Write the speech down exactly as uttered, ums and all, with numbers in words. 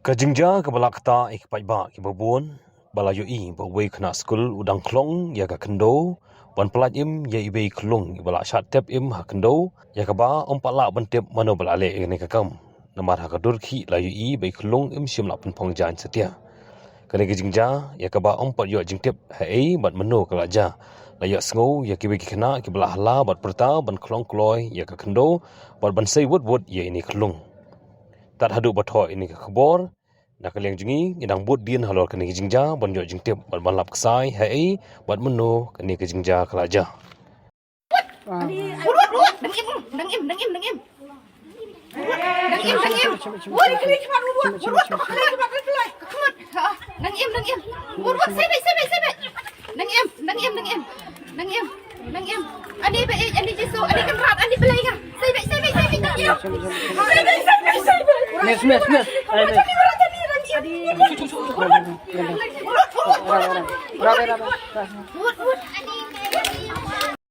Ka jingjia kaba la ktah ïa ki paidbah kiba bun ba la ïohi ba uwei u khynnah skul u dang khlong ïa ka khyndew ban pyllait im ïa iwei i khyllung iba la shah tep im ha khyndew, ïa kaba ym pat lah ban tip mano ba la leh ïa kane ka kam. Namar ha ka dur khih la ïohi ba i khyllung im shym la pynphong jaiñ satia. Kane ka jingjia ïa kaba ym pat ïoh jingtip haei bad mano ka la jia, la ïohsngew ïa kiwei ki khynnah kiba la hala bad pyrta ban khlong kloi ïa ka khyndew bad ban sei wut wut ïa ine i khyllung. Tad haduh ba thoh ine i khubor, na ka liang jong ngi ngi dang bud dien halor kane ka jingjia ban ïoh jingtip bad ban lap ksai haei bad mano kane ka jingjia ka la jia. Rut, rut, rut. Dang im, dang im, dang im, dang im. Dang im, dang im. Rut, rut, rut, rut. Dang im, dang im. Rut, rut, sei beit, sei beit, sei beit. Dang im, dang im, dang im. Dang im, dang im. Ani ba ej, ani Jisu, ani Kynrad, ani Blei nga. Sei beit, sei beit, sei beit, dang im. Sei beit, sei beit, sei beit. Miss, miss, miss. Ai, miss. Rut, rut, rut. Rut, rut.